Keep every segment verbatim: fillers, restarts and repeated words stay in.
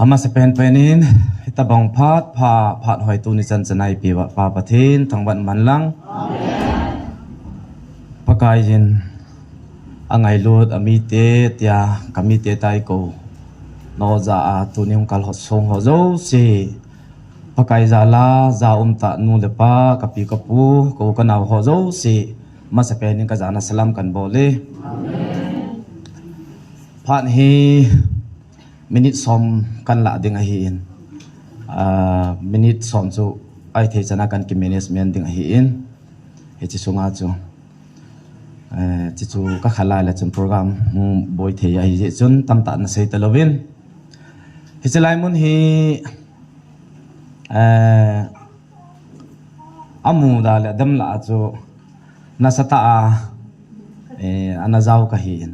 Amasapen penin, hitabang phat, pha, phat hoi tuni chan chanai piva, Pa Pathen, thangvah man lang. Pakaiyin, angailut, amite, tia, kamite tai ko. Noja a, tuni hung kal hot song ho jouse. Pakai jal a, ja um ta nu le pa, kapi kapu, ko kanao ho jouse. Amasapen in kajana salam kan bol e. Phat hi, minute som kan la ding ahin. Ah, minute som chu ai thei chana kan ki management ding ahin. Hiche sunga chu. Eh, hiche chu ka khalai le chun program hung boi thei ahi jeh chun tamtah na sei ta louvin. Hiche lai mun hi, eh, amu da le dem la chu nasatah a, eh, ana jao kahin.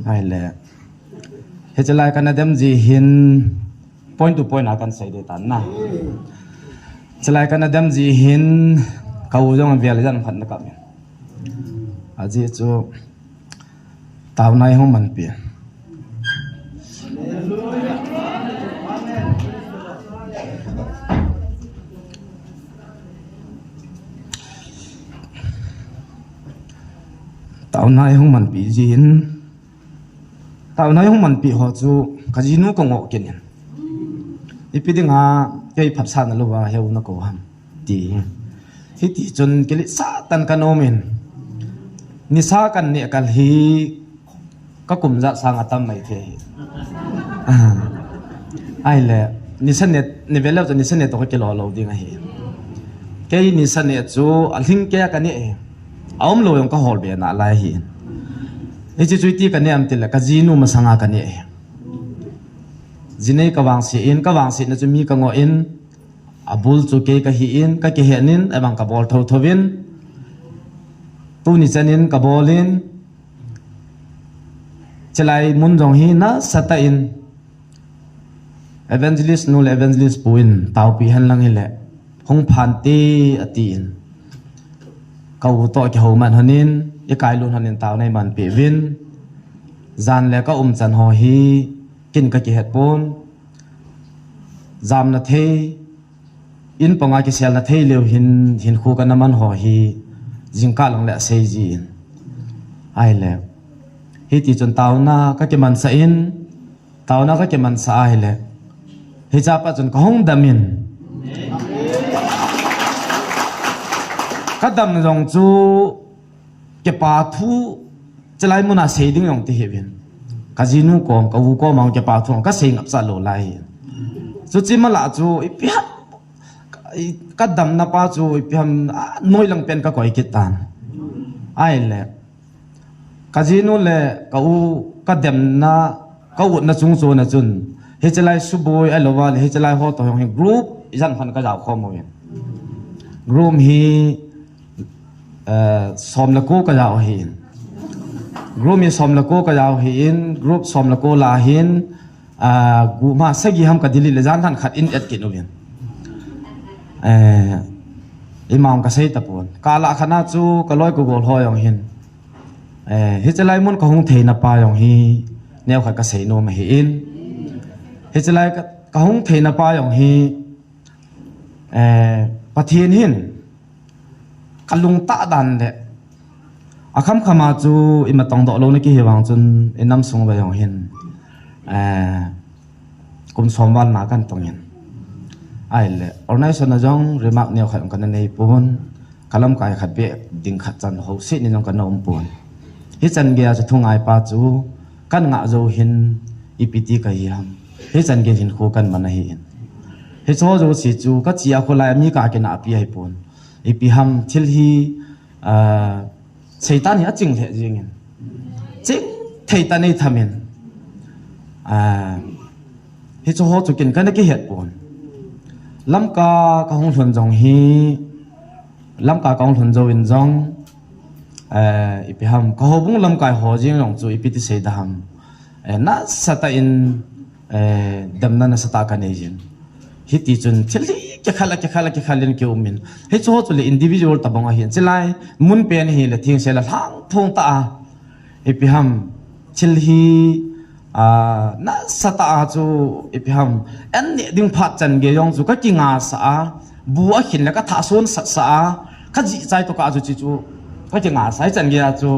Ahile. Hiche lai kana dem ji hin point to point a kan sei de tan na. Hiche lai kana dem ji hin ka u jong vel jan phat na ka min. Ajeh chu taona i hung manpi. Taona i hung manpi jin. Taona i hung manpi ho chu ka jinu ka ngoh kit in. Ipi dinga kei phatsah na louva heu na ko ham. Ti. Hiti chun kili satan kan um in. Nisa kan neh kal hi ka kum ja sang a tam mai thei. Ahile, nisa neh, ni vel leu chu nisa neh to ka kilo lou ding ahi. Kei nisa neh chu alhing kei a ka neh e. Aum lou jong ka hol be na lai hi. Hiche chu iti ka neh am tile, ka jinu masanga ka neh e. Jinei ka vangse in, ka vangse na chu mi ka ngoh in, abul chu kei ka hi in, ka kihen in, abang ka bol tho tho in, tuni chan in ka bol in, hiche lai mun jong hi nasatah in, evangelist nu le evangelist pu in, taopi hen lang hile, hung phan te ati in, ka u to kihou man hon in, i kai lun hon in taona i manpi uvin, jan le ka um chan ho hi, kin ka kihet pon, jam na thei, in panga kisel na thei leu hin, hin khu ka na man ho hi, jingkah lang le asei ji in. Ahile, hiti chun taona ka kimansah in, taona ka kimansah ahile, hiche a pat chun ka hung dam in. Ka dam jong chu, Kipa thu, hiche lai mun a sei ding jong ti hih uvin. Ka jinu kom, ka u kom a kipa thu, ka sei ngap cha lou lai. Chuche mala chu, ipi ham, ka, i, ka damna pa chu, ipi ham, a, noi lang pen ka koi kit tan. Ahile, ka jinu le, ka u, ka demna, ka utna chung chon a chun, hiche lai suboi, ahilouva le, hiche lai ho to jong hi group, ijan khan ka jao khom uvin. Group hi, Eh, som le ko ka jao ahin. Group hi som le ko ka jao ahin, group som le ko lah ahin, ah, group ma sagi ham ka delete le jan lhan khat in et kit uvin. Eh, ima ka sei tapon. Ka lah khat na chu ka loi ka gol ho jong hin. Eh, hiche lai mun ka hung theina pa jong hi, neo khat ka sei nom ahin. Hiche lai ka, ka hung theina pa jong hi, Eh, Pathen hin, ka lungtah dan le, akham kham a chu i matong doh lou na kihi vang chun, i nam sung uva jong hin, eh, kum som val na kan tong in. Ahile, organization a jong remark neo khat ka na nei pon, ka lamkai khat beh ding khat chan ho se ni jong ka na um pon. Hichan gei a chu thungai pa chu kan ngah jou hin ipi ti ka hi ham. Hichan gei hin khu kan man ahi in. Hiche ho jouse chu ka chi a kholai a mi ka kinah pi ahi pon. Ipi ham thil hi, ah, Satan hi aching lheh jing in. Ching thei ta nei tham in. Ah, Hiche ho chu ken ka na kihet pon. Lamka ka hung lhun jong hi, Lamka ka hung lhun jou in jong, eh, ipi ham, ka houbung lamkai ho jeng jong chu ipi ti sei da ham. Eh, nasatah in, eh, damna nasatah ka nei jin. Hiti chun thil hi kikhel a, kikhel a, kikhel in ki um in. Hiche ho chu le individual tabang ahin. Chulai mun pen hi le thing se la lhang thong ta a. Ipi ham, thil hi, Ah, nasatah a chu ipi ham, an neh ding phat chan gei jong chu ka kinga sa a, bu a khin le ka thah son sat sa a, ka jih chai to ka chu chi chu ka kinga sa, hichan gei a chu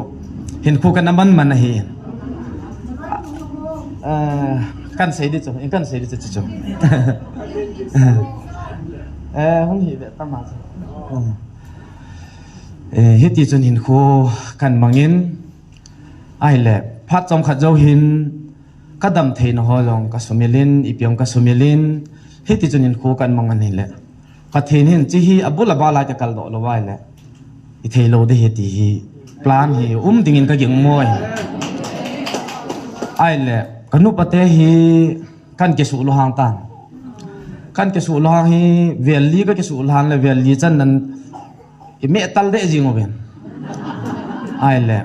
hinkho kana man man ahi. Ah, kan sei di chu, kan sei di chu, chu chu. Eh, hung hi ve ta ma chu. Eh, hiti chun hinkho kan mangin, ahile, phat chomkhat jou hin, ka dam theina ho jong ka sumil in, ipi jong ka sumil in, hiti chun hinkho kan mang ahile, Pathen hin chi hi abul abal a ka kal doh lou ahile, i thei lou ding ahi ti hi, plan hi um ding in ka ging mo e. Ahile, ka nupa te hi kan kisuh lou hang tan. Kan kisuh lou hang hi, vel li ka kisuh lou hang le, vel li chan nan i meh tal deh jing uvin. Ahile,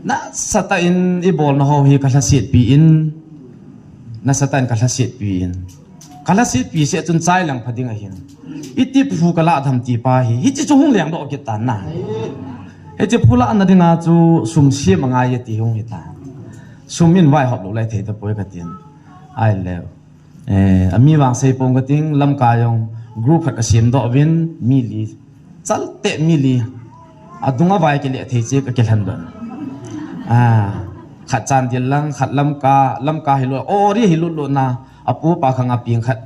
nasatah in i bolna ho hi ka lhasetpi in, nasatah in ka lhasetpi in. Ka lhasetpi seh chun chai lang pha ding ahin. Iti phu ka lah tham ti pa hi, hichi chu hung leng doh kit tan na. Hichi phu lahna dinga chu sum sem angai e ti hung hi tan. Sum in vaihop lou lai thei tapoi ka tin. Ahile, eh, ami vang sei pong ka ting, Lamka jong group khat ka sem doh uvin, mi li, chal teh mi li, adung a vai kile thei che ka kilhen doh. Ah, khat Chandel lang, khat Lamka, Lamka hi lou, ori hi lou lou na, apu pa khang a ping khat,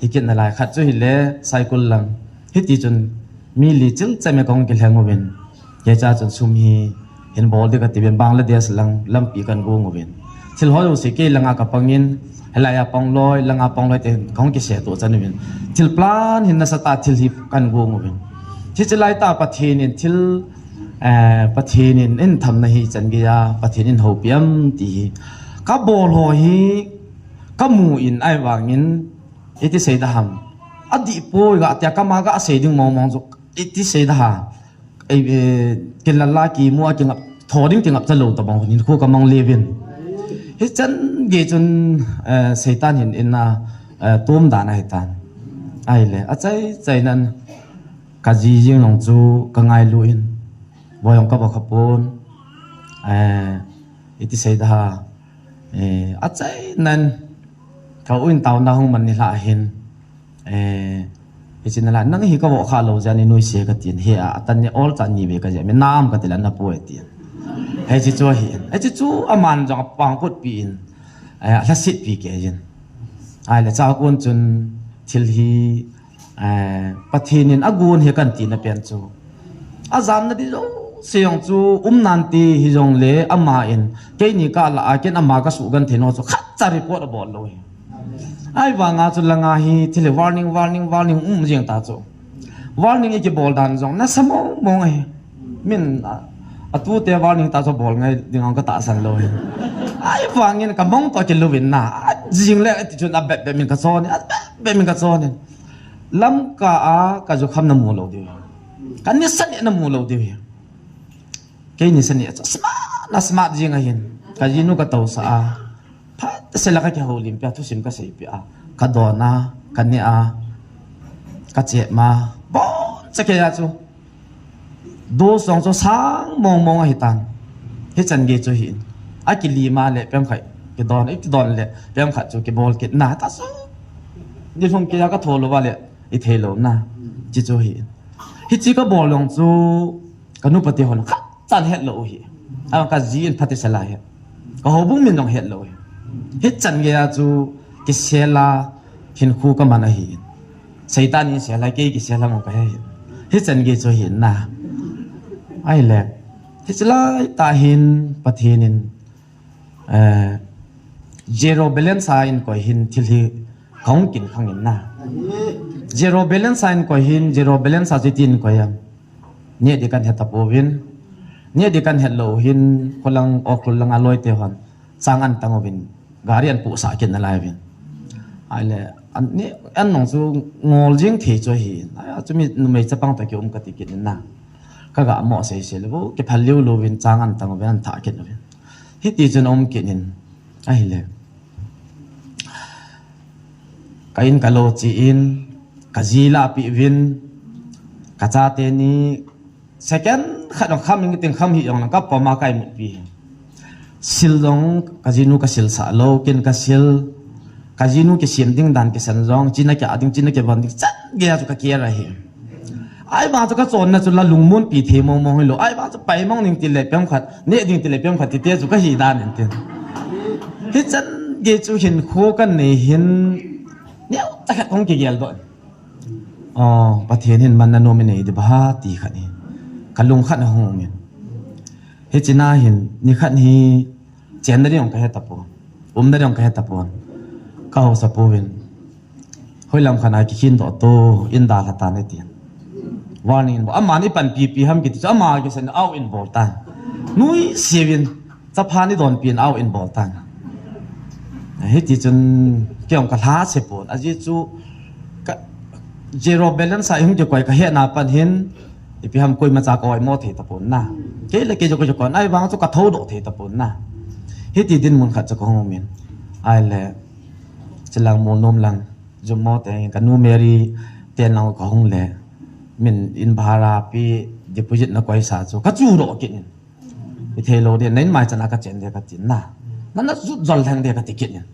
hi kit nalai, khat chu hile, Saikul lang, hiti chun mi li chil cheme kong kilheng uvin. Hiche a chun sum hi hin bol ding ka ti uvin, Bangladesh lang lampi kan gong uvin. Thil ho jouse kei langa ka pang in, hilai a pang loi, langa pang loi te hin kahung kise to chan uvin. Thil plan hin nasatah thil hi kan gong uvin. Hiche lai tah Pathen in thil, eh, Pathen in eitham na hichan gei a, Pathen in houpi am ti hi. Ka bol ho hi, ka mu in ahivangin, iti sei da ham. Adih poi ga tia ka ma ga sei ding mong mong chu, iti sei da ha. Ei, eh, kilala kimu a kingap, tho ding kingap cha lou tabang hinkho ka mang le uvin. Hichan gei chun, eh, Satan hin in a, eh, tum dan ahi tan. Ahile, achai chai nan ka ji jing jong chu ka ngailu in. Boi jong ka va kha pon. Eh, iti sei da ha. Eh, achai nan ka u in taona hung man ni lha hin. Eh, hichi nalai, nang hi ka vo kha lou jeh a ni nuise ka tin, he a, atan ni ol cha ni ve ka jeh, mi nam ka ti la na pu e tin. Hichi chu hi, hichi chu aman jong apang kut pi in, eh, alhasit pi kei in. Ahile cha kon chun thil hi, eh, Pathen in agon hi kan tina pen chu. Ajamna di jouse jong chu um nante hijongle ama in, keini ka la a ken ama ka sugenthei nau chu khatcha report abol lou hi. Ahivanga chu langa hi thil hi warning, warning, warning um jing ta chu. Warning i kibol dan jong nasa mong mong ahi. Min a, atute warning ta chu bol ngai ding ang ka tahsan lou hi. Ahivangin ka mong to kilou vin na. Ajing le ti chun abep bep min ka chon, abep bep min ka chon. Lamka a ka jukham na mu lou diu. Ka nisan na mu lou diu hi. Kei nisan a smart, na smart jing ahin. Ka jinu ka tosa a. Phat sela ka kihoulim pia, thusim ka sei pia. Ka don a, ka ne a, ka che ma. Bon, cha kei a chu. Dose jong chu sang mong mong ahi tan. Hichan gei chu hi. Akili ma le pem khai. Kidon, i kidon le pem khat chu kibol kit na ta chu. Ni lhum kei a ka tho lou va le i thei lou na. Chi chu hi. Hichi ka bol jong chu ka nupa te hon khat chan het lou hi. A ka ji in phat sela hi. Ka houbung min jong het lou hi. Hichan gei a chu kisela hinkho ka man ahi. Satan in sela kei kisela mo ka he hi. Hichan gei chu hi na. Ahile. Hichi lai tah hin Pathen in, eh, zero balance a in koi hin thil hi kahung kin khang in na. Zero balance a in koi hin, zero balance a chu tin koi am. Neh di kan het ta pouvin. Neh di kan het lou hin, kholang Ukhrul langa loi te hon. Chang an tang uvin. Gari an pu sa kit nalai uvin. Ahile, an ni, an nong chu ngol jing thei chu hi. Ai, a chu mi numei chapang ta ki um ka ti kit in na. Ka ga mo sei sei le, bo, kiphal liu lou vin chang an tang uvin, an tha kit uvin. Hiti chun um kit in. Ahile. Ka in ka lo chi in, ka ji la pi vin, ka chate ni second khat jong kham in ting kham hi jong lang ka pom a ka imut pi. Sil jong kajinu kasil sah lou, ken kasil. Kajinu kisem ding dan kisan jong, china kia ding, china kivon ding, chan gei a chu ka care ahi. Ahivang chu kachonna chu la lungmonpi thei mong mong hilou. Ahivang chu pai mong ding tile pemkhat, neh ding tile pemkhat tite chu kahi dan in tin. Hichan gei chu hinkho kanei hin, neo tah khat kong kigel doh. O, Pathen hin man nanom inei ding ba ti khat hi. Kalung khat ahung umin. Hichena hin, nikhat hi, chenna ding jong kahe tapon. Umna ding jong kahe tapon. Kahaosa pouvin. Hoilam khat a kikhin doh to, in dalha tan e tin. Warning bol. Aman eipanpi pi ham kiti chu, ama kisan a-u in bol tan. Nuisat in, chaphan eidonpi in a-u in bol tan. Hiti chun, kei jong kalha se pon. Ajeh chu, ka, zero balance a ihung kikoi kahetna pan hin, ipi ham koimacha ka-oimo thei tapon na. Kei le kei jong koi jong kon, ahivang chu kathoudoh thei tapon na. Hiti dinmun khat chu kahung umin. Ahile, chilang Molnom lang, Jummo te, kanu Mary, ten lang kahung le. Min in bhara pi, deposit nakoisa chu, kachudoh kit in. Ithei lou ding, na inmai chan a kachen ding katin na. Na najot jol lheng ding kati kit in.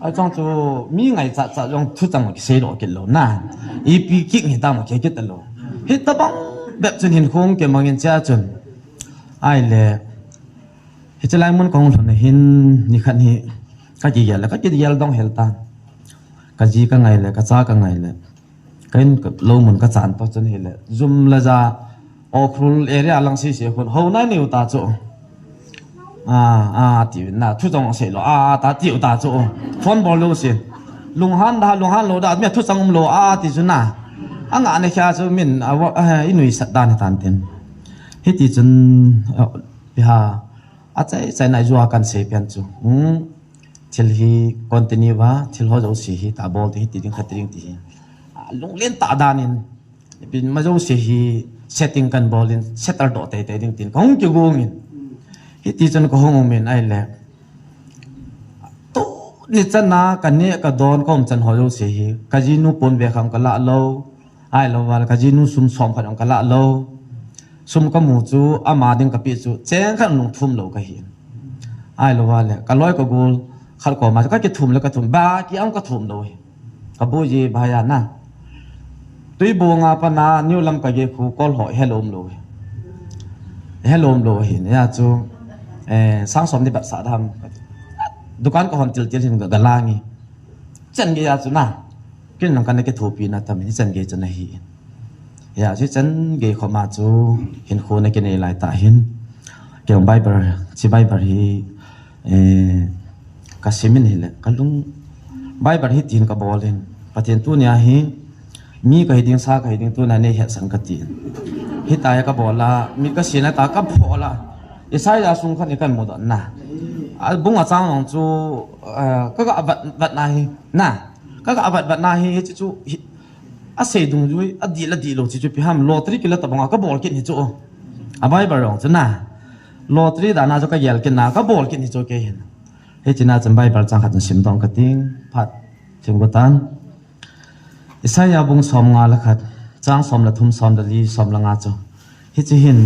Ahi chong chu, mi ngaichat chat jong thuchang kiseidoh kit lou na. Ipi kit hitam kikit talou. Hitabang bep chun hinkho kimangin chia chun. Ahile, hiche lai mun kahung lhun a hin, nikhat hi, kakigel le, kakigel dong hel tan. Kaji kangai le, kacha kangai le. Ka in ka, lou mun kachan to chun hile. Jum le ja, Ukhrul area lang sese khun. Hou nai niu ta chu. A, a, tiu na, thu jong sei lou. A, a, ta tiu ta chu. Phone bol lou se. Lunghan da, lunghan lou da, mi thuchang umlou. A, ti chu na. Anga ne kha chu min, a, wa, a, inuisat dan hitan tin. Hiti chun, a, piha. Achai, chai nai jua kan sei pian chu. Hmm. Thil hi continue va, thil ho jouse hi, ta bol ti hi, ti ding khat ti ding ti hi. A, lunglen tah dan in, Ipi ma jouse hi setting kan bol in, settle doh teitei ding tin, kahung kigong in. Hiti chun kahung um in ahile. Tuni chan a, kaneh kadon, kaumchan ho jouse hi, kajinu pon ve khat kalah lou, ahilou vale, kajinu sum som khat kalah lou. Sum kamu chu, ama ding kapeh chu, cheng khat lungthim lou kahi. Ahilou vale, kaloi kagol, khat koma chu, kakithum le kathum, ba ki ang kathum lou hi. Kabu ji bhaiya na. Tuibong a pat a, New Lamka gei khu kol ho, helom lou. Helom lou hin, ya chu, eh, sang som ni bat sa dam. Dukan kahon til til hin ga, galang hi. Chan gei ya chu na. Kin lang kana kithopi na tam hi, chan gei chu na hi. Ya, chu chan gei khoma chu, hinkho na kinei lai tah hin. Kei Bible, chi Bible hi, Eh, kasimin hile, kalung Bible hi tin kabol in. Pathen tunia hi, mi kahi ding, sa kahi ding, tunia nei hetsan kati in. Hitia kabol a, mi kasina ta kabol a. Isaiah sung khat ni kan mudoh na. A bung a chang nung chu, eh, kaga vat, vat na hi, na. Kaga vat, vat na hi, chu, chu, hi, asei dungjui, adih la dih lou, chu, chu, ipi ham, lottery kila tabang a, kabol kit hi chu. A Bible jong chu na. Lottery dan a chu kagel kit na, kabol kit hi chu kei hin. Hichea chun Bible chang khat simdoh kating, phat thim go tan. Isaiah bung som nga le khat, chang som le thum, som le li, som le nga chu. Hiche hin,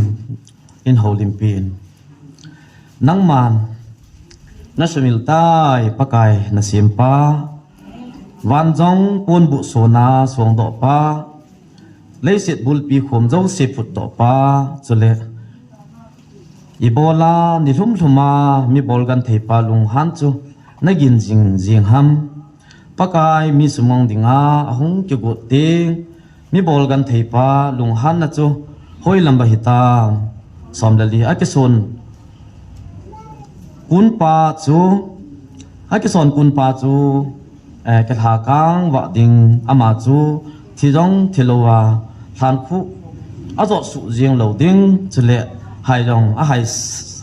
in houlimpi in. Nangman, na sumil tai, Pakai, na sempa. Van jong ponbuh sona suangdoh pa. Leiset bulpi khom jouse phutdoh pa. Chule, Ibola ni lhum lhum a mi bolgan theipa lunghan chu na gin jing jing ham. Pakai mi sumang dinga ahung kigot teng mi bolgan theipa lunghan na chu hoilam ba hitam. Som le li a kison kunpa chu, a kison kunpa chu, eh, kilhakang vah ding, ama chu thi jong thi lou a, lhankhuh a jot suh jing lou ding, chule hai jong a hai,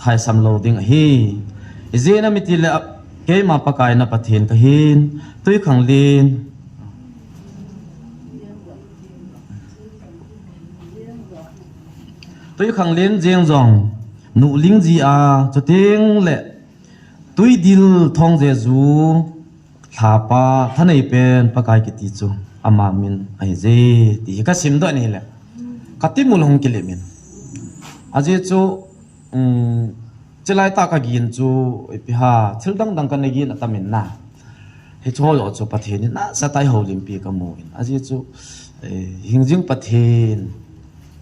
hai sam lou ding ahi. Ijeh inem itile, keima Pakai na Pathen kahin, Tuikhanglen, Tuikhanglen jeng jong, nuh ling ji a, chuteng le, Tuidil Thongjeju, lhapa, thanei pen, Pakai kiti chu, ama min ahi je, ti hi kasimdoh in ahile. Katimul hung kilim in. Ajeh chu, um, Chulai tah kagin chu, ipi ham, thil dang dang kana gin atam in na. Hiche ho jouse chu Pathen in nasatah in houlimpi kamu in. Ajeh chu, eh, hingjing Pathen,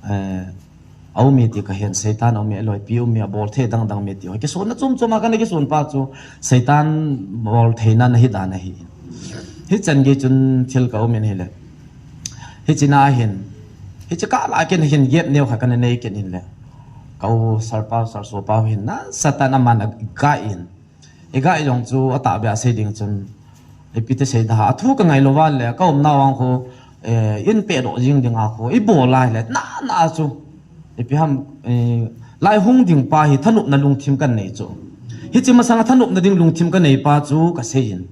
eh, aum e ti kahen, Satan aum e, aloipi um e, abol thei dang dang um e ti ho. Kisonna chom chom a kana kisun pa chu, Satan bol theina nahi dan ahi. Hichan gei chun thil kaum in ahile. Hiche na hin, hiche kah lah a ken hin gap neo khat kana nei kit in le. Ka u Sir Pau, Sir Sopau hin nasatah in aman aga in. Iga i jong chu atahbeh a sei ding chun, ipi ti sei da, athu kangai lou va le, ka umna vang khu, eh, in pehdoh jing ding a khu, ibol a ahile, na, na chu. Ipi ham, eh, lai hung ding pa hi thanopna lungthim kanei chu. Hiche masang a thanopna ding lungthim kanei pa chu kasei in.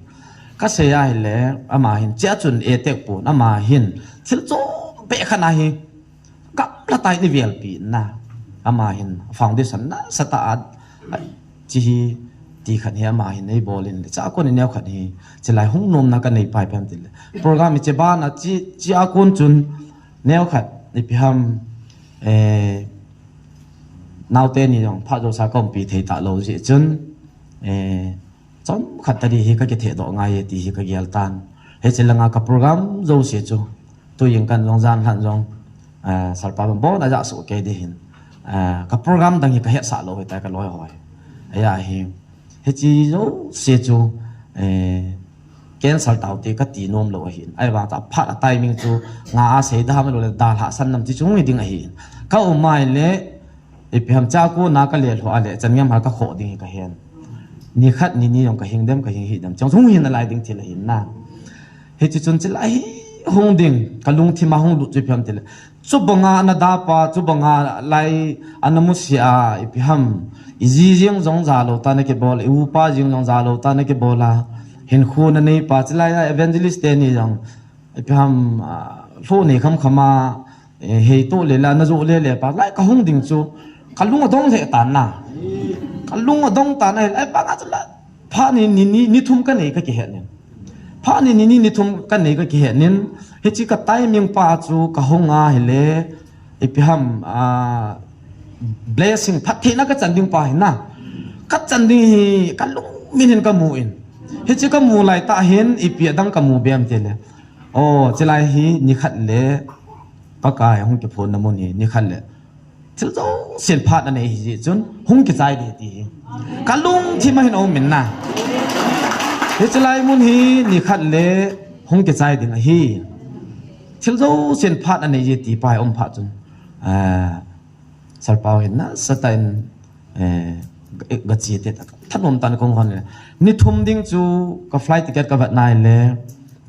Kasei a ahile, ama hin, chea chun e tek pon, ama hin, thil chom peh khat na hi, gamla tah in eivelpi na. Ama hin foundation nasatah a, a, hiche hi ti khat hi ama hin eibol in le. Chea kon in neo khat hi, chulai hung nomna kanei pai pen ti le. Program hiche bana hiche, hiche a kon chun neo khat, ipi ham, eh, naote ni jong phat jouse a kaumpi thei talou jeh chun, eh, chomkhat tadi hi kakithehdoh ngai e ti hi kagel tan. Hiche langa ka program jouse chu, tuin kan jong jan lhan jong, eh, Sir Pau bon a ja soh kei ding hin. Eh, ka program dang hi kahetsah lou hita kaloi ho. Ahia hi, hiche jouse chu, eh, cancel tau te kati nom lou ahin. Ahivang chu aphat a timing chu nga a sei da ham lou le dalhah san nam ti chu hung hi ding ahin. Ka um a ahile, ipi ham chea kon a kale lhou a le, chan ngam hal kakhoh ding hi kahen. Nikhat nini jong kahing dem, kahing hih dem. Chang hung hi nalai ding thil ahin na. Hiche chun chulai hi hung ding, kalungthim a hung lut chu ipi ham ti le. Chubanga ana da pa, chubanga lai ana musit a, ipi ham. Iji jeng jong ja lou tah a nakibol, i upa jeng jong ja lou tah a nakibol a. Hinkho nanei pa, chulai a evangelist teni jong. Ipi ham, ah, lhoh nei kham kham a, eh, hei toh le la, na joh le le pa, lai kahung ding chu, kalung adong lheh tan na. Kalung adong tan na, lai pa nga chu la, phat ni, ni, ni, ni thum kanei kakihet nin. Phat ni, ni, ni, ni thum kanei kakihet nin, hiche ka timing pa chu kahung a ahile, ipi ham, ah, blessing, phattheina kachan ding pa hi na. Kachan ding hi, kalung min hin kamu in. Hiche kamu lai tah hin, ipi adang kamu bem ti le. O, chulai hi nikhat le Pakai hung kiphonna mun hi nikhat le thil jousen phat anei hijeh chun hung kichai ding ti hi kalungthim a hin aum in na. Hiche lai mun hi nikhat le hung kichai ding ahi. Thil jousen phat anei je ti pa hi aum phat chun, ah, Sir Pau hin nasatah in, eh, ga, ga chi te ta, thanom tah in kahung hon le. Ni thum ding chu ka flight ticket kavet nai le,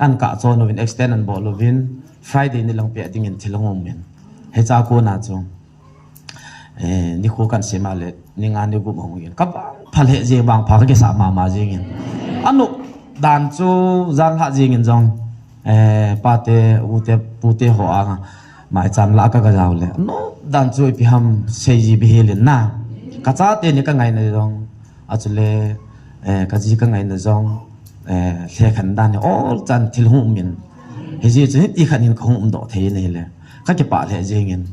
an kah chon uvin, extend an bol uvin, Friday ni lang peh ding in thil hung um in. Hiche a kon a chu, eh, nikho kan sem a le, ni nga ni gup hung in. Ka vangpha lheh jeng, vangpha kakisa mama jeng in. Anop dan chu, jan lhah jeng in jong, eh, pate, ute, pute ho a, maicham lah a ka, ka jao le. Anop dan chu ipi ham sei ji bihil in na. Ka chate ni kangaina jong. Achule, eh, ka ji kangaina jong. Eh, lhekhen dan hi ol chan thil hung um in. Hijeh chun hiti khat hin kahung umdoh thei in ahile. Kakipah lheh jeng in.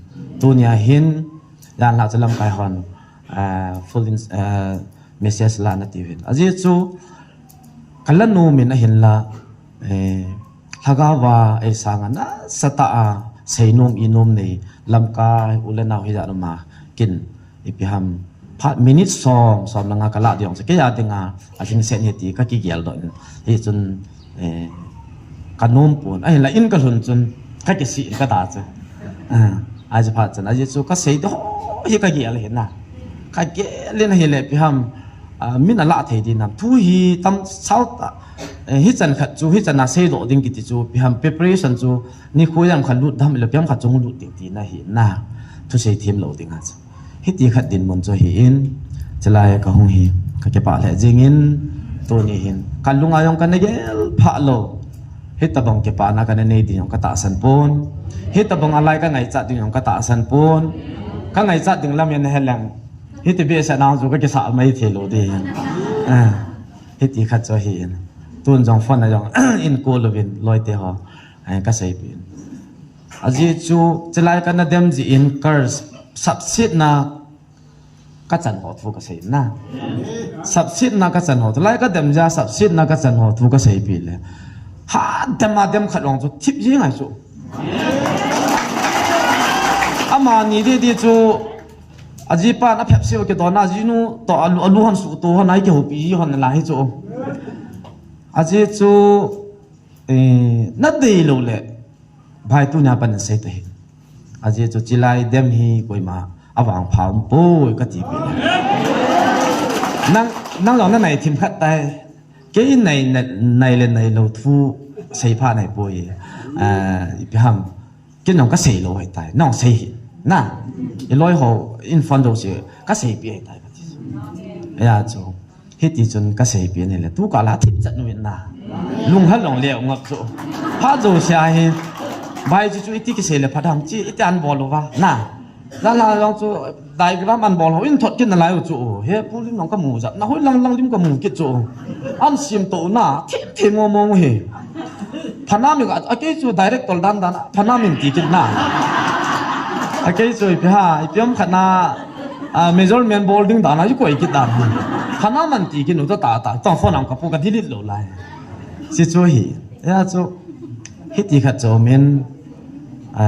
Tunia hin, jan lah chu lamkai hon, eh, full in, eh, message la nati uvin. Ajeh chu, kala nom in ahinla, eh, lhagao va eisang a nasatah a seinom inom nei, lamkai u le nao hijat um a kin ipi ham phat minute som, som le nga kalah ding jong chu kei a dinga alhingset ahi ti kakigel doh in. Hichun, eh, kanom pon. Ahinla in kalhun chun kakisih in kata chu. Ah, ajeh phat chun, ajeh chu kasei doh hi kagel ahi na. Kagel in ahile ipi ham, ah, min alah thei ding nam. Thu hi tam sao ta, eh, hichan khat chu, hichan a seidoh ding kiti chu, ipi ham preparation chu, nikho ijat ham khat lut dam, ila ipi ham khat chu hung lut ding tina ahi na. Thusei them lou ding a chu. Hiti khat dinmun chu ahi in, chulai kahung hi, kakipah lheh jeng in, tuni hin, kalung a jong kana gel phah lou. Hitabang kipana kana nei ding jong katahsan pon. Hitabang a lai kangaichat ding jong katahsan pon. Kangaichat ding lam in heleng. Hiti behseh nang chu kakisah mai thei lou ding. Ah, hiti khat chu ahi in. Tun jong phone a jong in call uvin loite ho. Ai, kaseipeh in. Ajeh chu, chulai kana dem jeh in, curse, sapsetna, Kachan ho thu kasei na. Sapsetna kachan ho thu. Lai kadem jeh a sapsetna kachan ho thu kaseipi le. Ha dem a dem khat jong chu thip jing ahi chu. Amani didi chu ajipan aphep seh u kidon a, ajinu toh alu, alu hon suhto hon a eikihoupi ji hon lai hi chu. Ajeh chu, eh, nadei lou le. Bhai tunia pat nasei tahih. Ajeh chu chilai dem hi koima avangpha umpoi katipi. Nang, nang jong nanai thim khat tai. Kei nai, nai, nai le nailou thu seipha naipoi. Ah, ipi ham. Kei jong kaseilou ahitai. Nang sei hih. Na. Iloi ho in phone jouse kaseipi ahitai kati. Hijeh chun. Hiti chun kaseipi ahile. Tukah la thipchet uvin na. Lunghel jong le ngap chu. Phat jouse a hi. Bhai chu chu iti kisei le phat ham chi iti an bol uva. Na. Lala jong chu diagram an bol ho in thot kit nalai u chu. He pu lim jong kamu jat. Na hoi lang lang lim kamu kit chu. An sim to na. Thim thim mo mo hi. Phanam in, a, akei chu director dan dan, phanam in ti kit na. Akei chu ipi ham, ipi ham khat na, a, measurement bol ding dan a, ikoi kit dan. Phanam in ti kit nu ta ta, ta, ta phone ang kapu ka delete lou lai. Si chu hi, ya chu, hiti khat chu min, a,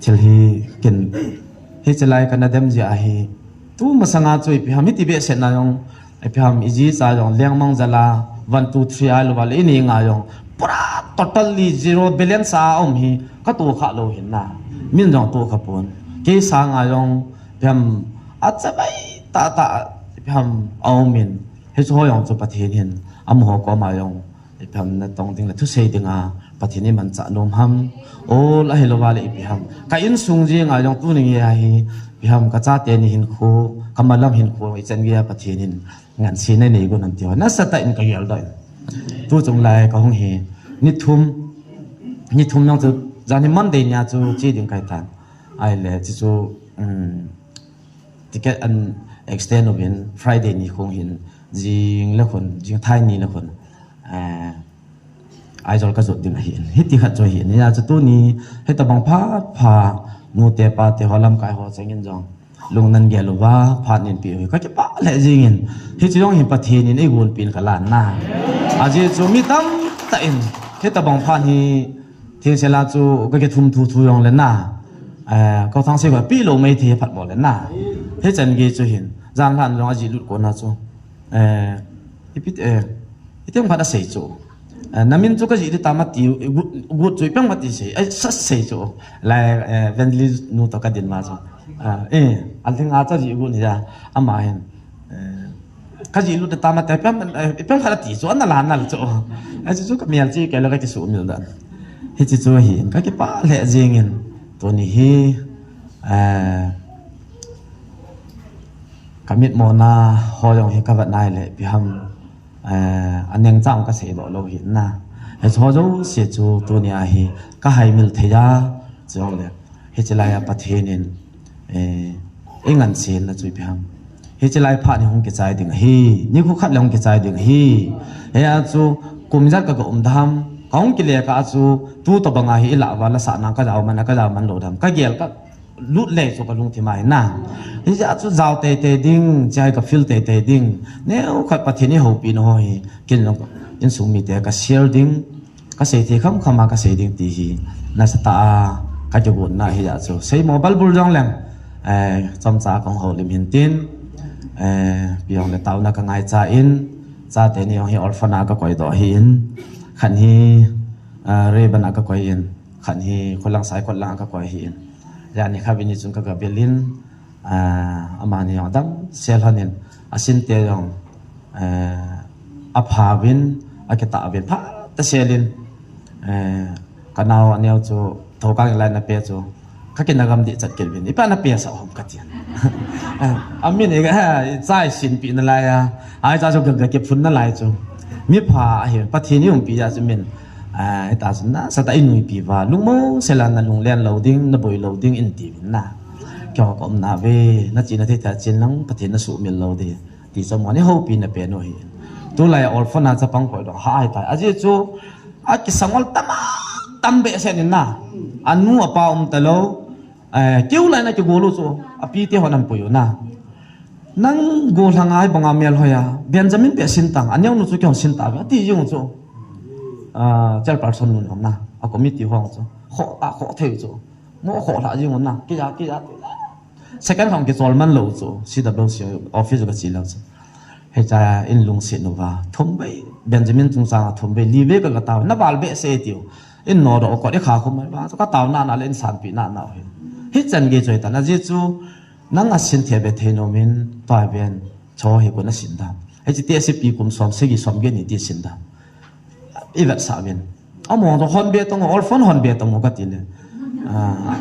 thil hi kin, hiche lai kana dem jeh a hi, tu masanga chu ipi ham, hiti behseh na jong, ipi ham, iji cha jong lengmang jal a, one, two, three ailou va le, ini nga jong, pura totally zero balance a um hi, katoh kha lou hin na. Min jong toh kha pon. Kei sanga jong, ipi ham, achabai tah tah, ipi ham, aum in. Hichu ho jong chu Pathen hin, amaho koma jong, ipi ham natong ding le thusei ding a, Pathen in imanchah nom ham. Ol ahilou va le ipi ham. Ka insung jeng a jong tuni a hi, ipi ham kachate ni hinkho, kamalam hinkho, ichan gei a Pathen in ngansena nei gon ham ti ho. Nasatah in kagel doh in. Tu chung lai kahung hi, ni thum, ni thum jong chu, jan hi Monday nia chu che ding kahi tan. Ahile, chu chu, um, Ticket an extend uvin Friday ni khun hin jing le khun, jing thai ni le khun, eh, Aizawl ka jot ding ahi in. Hiti khat chu ahi in. Hijeh chun tuni, hitabang phat pha, nute pate ho lamkai ho chengin jong. Lung nan gel uva, phat nin pi u hi. Ka kipah lheh jing in. Hiche jong hi Pathen in eigonpi in ka lan na. Ajeh chu mi tamtah in. Hitabang phat hi, Thingse la chu ka kithum thu thu jong le na. Eh, kau thang se ko pi lo mai the phat bol le na. Hichan gei chu hin. Jan lhan jong ajih lut kona chu. Eh, ipi, eh, iti jong phat asei chu. Eh, namin chu kajih di tam ati, gut, gut chu ipi jong phat ti sei. Ai, sa sei chu. Lai, eh, Evangelist nu to kadin ma chu. Ah, eh, alhing a chu ajih gut ni ja. Ama hin. Eh, Kajih lut tam ati, ipi ham, eh, ipi ham khat ati chu, ana la nal chu. Achu chu ka mial chi, kei la ka kisu mil dan. Hiche chu ahi, ka kipah lheh jing in. Tuni hi, eh, ka mitmo na ho jong hi ka vet nai le, ipi ham, eh, aneng chang ka sei doh lou hi na. Hiche ho jouse chu tuni a hi, ka hai mil thei a, chu le. Hiche lai a Pathen in, eh, eingansena chu ipi ham. Hiche lai phat hi hung kichai ding ahi. Nikho khat le hung kichai ding ahi. Hia chu kum ijat ka ga um da ham. Ka hung kile kah a chu tu tobang a hi ilah uva la sah nang ka jao man a ka jao man lou da ham. Ka gel ka lut le chu ka lungthim a hi na. Hijeh a chu jao teitei ding, chai ka feel teitei ding. Neokhat Pathen in eihoupi na ho hi. Kin jong insung mite ka share ding. Ka sei thei kham kham a ka sei ding ti hi nasatah a ka kigotna ahi a chu. Seimo balbul jong leng, eh, chomcha kong houlim hin tin, eh, pi jong le taona ka ngaicha in, chate ni jong hi orphan a ka koi doh ahi in, khat hi, eh, Rayburn a ka koi in, khat hi Kholang Saikot lang a ka koi ahi in. Jani kha vini chun ka ga bil in, Ah, amani jong adamsel lhon in, asinte jong, eh, apha uvin, akitah uvin, pha ta sel in, eh, ka nao aneo chu, thokang lai na pe chu, ka kina gam dih chat kit uvin, ipi na pe sah ham ka tin. Eh, amin i, eh, chai sin pi nalai a, ai cha chu ga, ga kiphun nalai chu. Mi pha ahi, Pathen in eiumpi a chu min, eh, ita chu nasatah in einuipi uva, lungmong sel a na lunglen lou ding, na boi lou ding in ti uvin na. Keiho ka umna ve, na chihna thei thei a chen lang, Pathen na sumil lou ding. Ti chu amani houpi na pen u ahi. Tulai orphan a chapang koi dong ha ahi tai. Ajeh chu, akisangol tam a, tam behseh in na. Anu apa um talou, eh, keu lai na kigol u chu, apite hon ana pui u na. Nang gollhang a hibanga melhoi a, Benjamin beh sin tang, aneo nu chu kihon sin ta ve, ati jing u chu. Ah, chairperson nu jong na, a committee ho chu. Khoh ta, khoh thei u chu. Mo khoh lha jing u na, kija, kija. Second khang kichol man lou chu, C W C office ka che lou chu. Hicha in lungset uva, thum vei, Benjamin chungchang a thum vei, li vei ka, ka tao, na val behseh tiu. In nodoh kot i kha khum mai va, ka tao nana le in sanpi nana u hi. Hichan gei chu hitan, ajeh chu, nang a sin thei be thei nom in, tua ven, cho hi ko na sin dam. Hiche te sipi kum som sagi som get ni ti sin dam. I vetsah uvin. Among to hon be tong, orphan hon be tong ka ti le. Ah.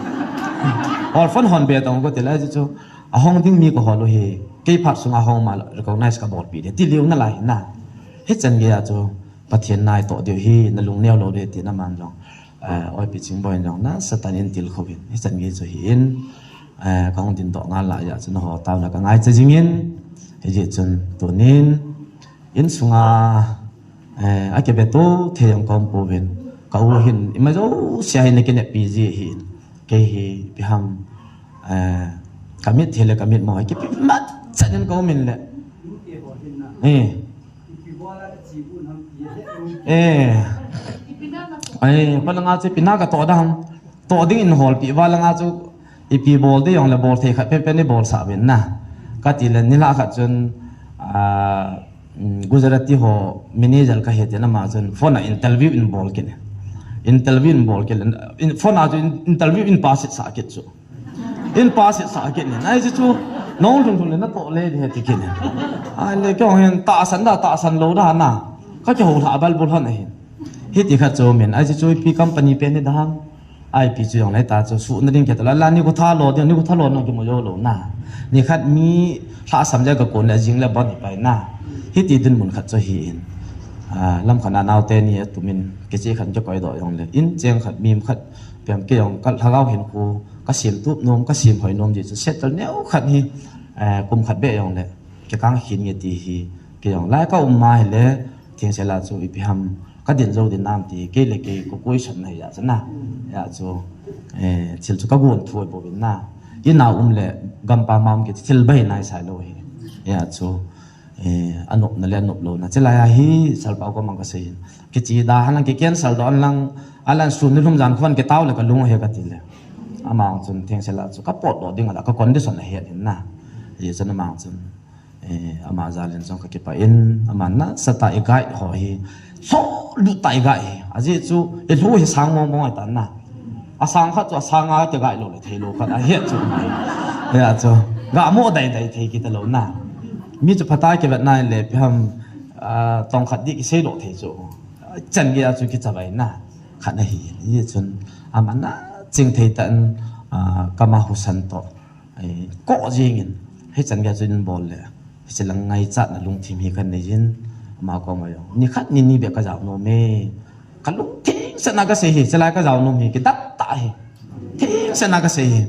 Orphan hon be tong ka ti le, ajeh chu, ahong ding mi ka hol u hi. Kei phat sunga hong ma recognize ka bolpi de. Ti liu nalai na. Hichan gei a chu, Pathen natoh diu hi, na lungneo lou de ti na man jong. Eh, Oipi Chingboi in jong nasatah in tilkhou in, hichan gei chu hi in, eh, ka hung dindoh ngal lai a chu nangho taona ka ngaicha jing in, hijeh chun tunin, insunga, eh, akibe to thei jong ka um pouvin, ka u hin, ima jousea hin na kineppi ji ahin, kei hi ipi ham, eh, ka mit thei le ka mit mo, kipi mat chan in ka um in le. Eh. Eh. Ai, ko langa chu ipi na ka toh dam. Toh ding in holpi va langa chu ipi bol ding jong le bol thei khat pen pen i bolsah uvin na. Ka ti le nilhah khat chun, ah, mm, Gujarati ho manager ka hi tin ama chun phone a interview in bol kit. Interview in bol kit. In, phone a chu in, interview in pass it sah kit chu. In pass it sah kit nin. Ai, chu chu, nong lhung lhung le na toh le di he ti kit nin. Ai le, kei hin tahsan da, tahsan lou da na. Ka kihou lha bal bul hon ahin. Hiti khat chu min. Ai, chu chu ipi company pen ni da ham. Ai, ipi chu jong le ta chu, su na ding kei ta la, la ni ko tha lo ding, ni ko tha lo na ki mo jo lo na. Ni khat mi lhasam le ka kon le jing le bon hi pai na. Hiti dinmun khat chu hi in. Ah, lam khat na nau te ni a tumin, kei chi khat kei koi doh jong le. In cheng khat, mi khat, Piam kei jong ka lhagao hinkho, ka sem tup nom, ka sem hoi nom jeh chu settle neo khat hi, eh, kum khat beh jong le, kei kang hin nge ti hi, kei jong lai ka um ma hi le, theng sela chu ipi ham, ka din jou din nam ti, kei le kei ko koi san na hi ja chu na, ja chu, eh, thil chu ka gon thu ai bo vin na, i na um le, gam pa ma um kei thil bai nai sai lo hi, ja chu, Eh, anop na le anop lo na. Chilai a hi, Salpao ko mang ka sei hin. Kichi da han lang ki cancel doh an lang, alan sun ni lhum jan khuan ki tao le ka lung he ka ti le. Amang chun theng sela chu ka pot doh ding ala ka condition a het hin na. Ye chun amang chun, eh, ama jal in jong ka kipah in, ama nasatah i guide ho hi. Solut tah i guide hi. Ajeh chu, i lhu hi sang mong mong ai ta na. Asang khat chu asang a kigai lou le thei lou khat ahi chu. Hia chu. Ga mo dai dai thei kita lou na. Mi chu phatah a kivet nai le ipi ham, ah, tong khat di kisei lou thei chu. Chan gei a chu kichavai na. Khat ahi. Hia chun ama na ching thei tan, ah, kama husan to. Ai, ko jing in. Hichan gei a chu in bol le. Hiche lang ngaichatna lungthim hi ka nei jin, ama koma jong. Ni khat ni ni beh ka jao nom e. Ka lungthim sena ka sei hi, chilai ka jao nom hi, kidap tah hi. Thim sena ka sei hi.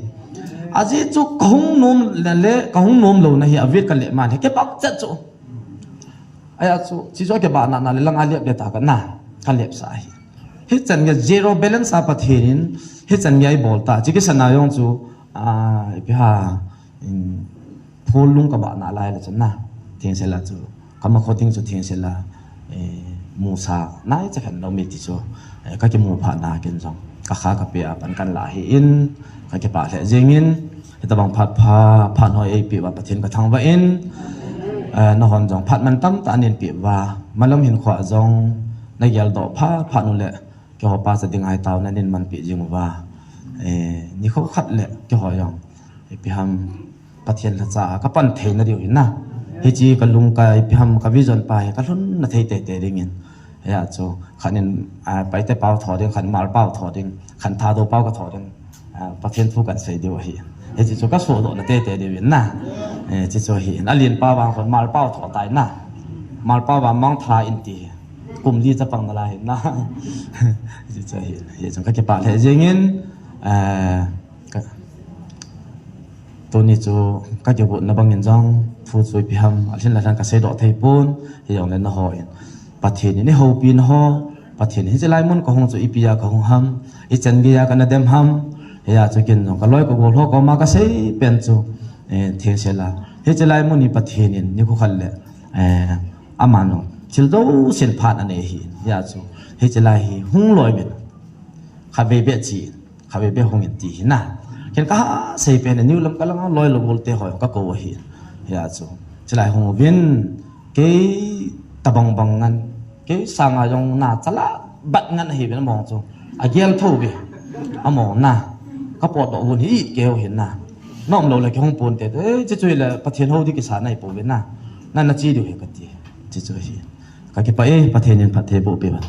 Ajeh chu ka hung nom le, le, ka hung nom louna hi, avet ka lep man hi, kibang chet chu. Ahi chu, chi chu kibang na, na le lang a lep le ta ka na, ka lep sa hi. Hichan gei zero balance a Pathen in, hichan gei bol ta, chi kisana jong chu, ah, ipi ha, in, Phul lung ka bah na lai le chun na, theng sela chu, ka ma kho ting chu theng sela, eh, musa, nai cha khan lo mi ti chu, eh, ka kimu phat na kin jong, ka kha ka pe a pan kan la hi in, ka kipah lheh jing in, hitabang phat pha, phat hoi ei pe va Pathen ka thangvah in, eh, na hon jong phat man tam tah nin pe va, malam hin khua jong, na gel doh phat phat nu le, keiho pa cha ding ai tao na nin man pe jing uva, eh, ni kho khat le, keiho jong, Ipi ham Pathen lhacha a ka pan thei na diu hin na. Hichi ka lung ka ipi ham ka vision pa hi ka lhun na thei tei tei ding in. Hia chu khan in, ah, Paite pau tho ding, khan Hmar pau tho ding, khan Thadou pau ka tho ding. Ah, Pathen thu kan sei diu ahi. Hichi chu ka so doh na tei tei diu in na. Eh, chi chu hi in. Alin pa vang khan Hmar pau tho tai na. Hmar pau vang mang tha in ti. Kum li cha pang na lai hin na. Chi chu hi in. Hi chu ka kipah lheh jing in. Eh, Ka, tuni chu ka kigotna bangin jong, thu chu ipi ham, alhin la lhan ka seidoh thei pon, hijongle nangho in. Pathen in eihoupi nangho, Pathen in hiche lai mun kahung chu ipi a kahung ham, ichan gei a kana dem ham, hia chu kin jong kaloi kagol ho koma kasei pen chu, eh, theng sela, Hiche lai mun hi Pathen in nikho khat le, eh, aman thil jousen phat anei ahi. Hijeh chun hiche lai hi hung loi uvin. Khatvei beh che, khatvei beh hung in ti hi na. Ken ka ha sei pen a, niu lam ka lang a loi lou bol te ho ka kou ahi. Hijeh chun hiche lai hung uvin, kei tabang bang ngan, kei sanga jong na chala bat ngan ahi uvin, among chu agel tho uve. Among na ka potdoh uvin hi keu hin na. Nom lou le kei hung pon te, eh, hiche chu le Pathen hou ding kisa nai pou ve na. Na, na che diu ahi kati. Hiche chu hi. Ka kipah e, Pathen in phatthei boh peh uva.